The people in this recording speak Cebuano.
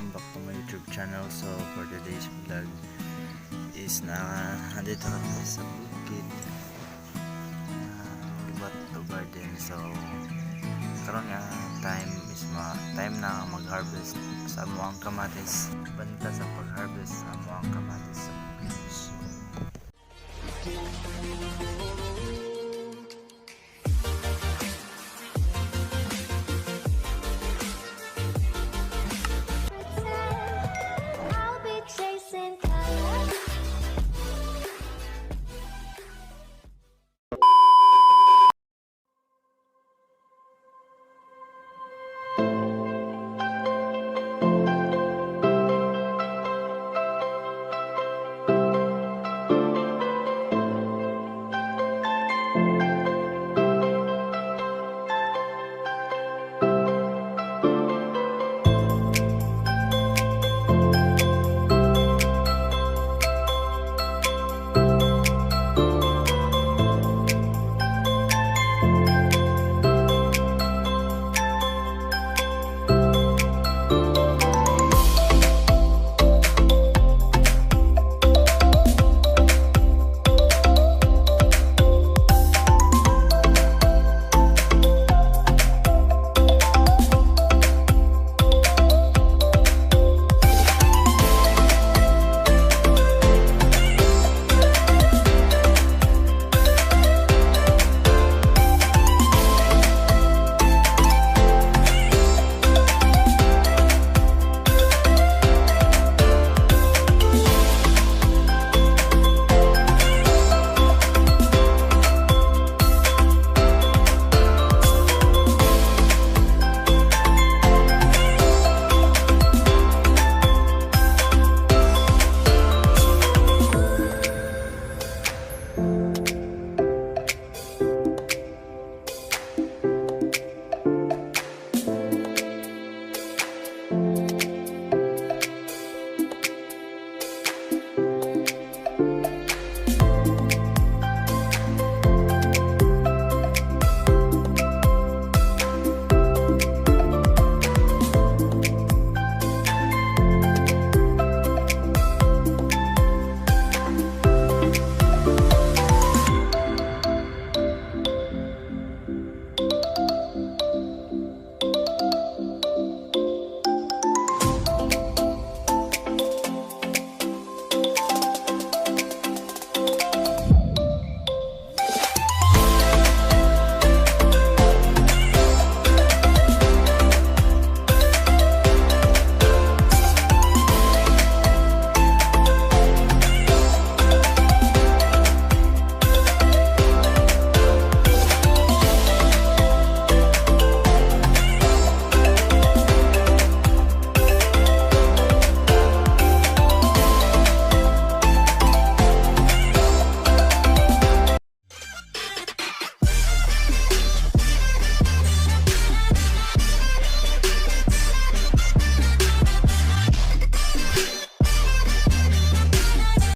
Welcome back to my YouTube channel. So for today's vlog is na andito kami sa bukid, Bato Garden. So karon nga time is ma time na mag-harvest sa amoang kamatis. Banta sa pag-harvest sa amoang kamatis sa bukid. So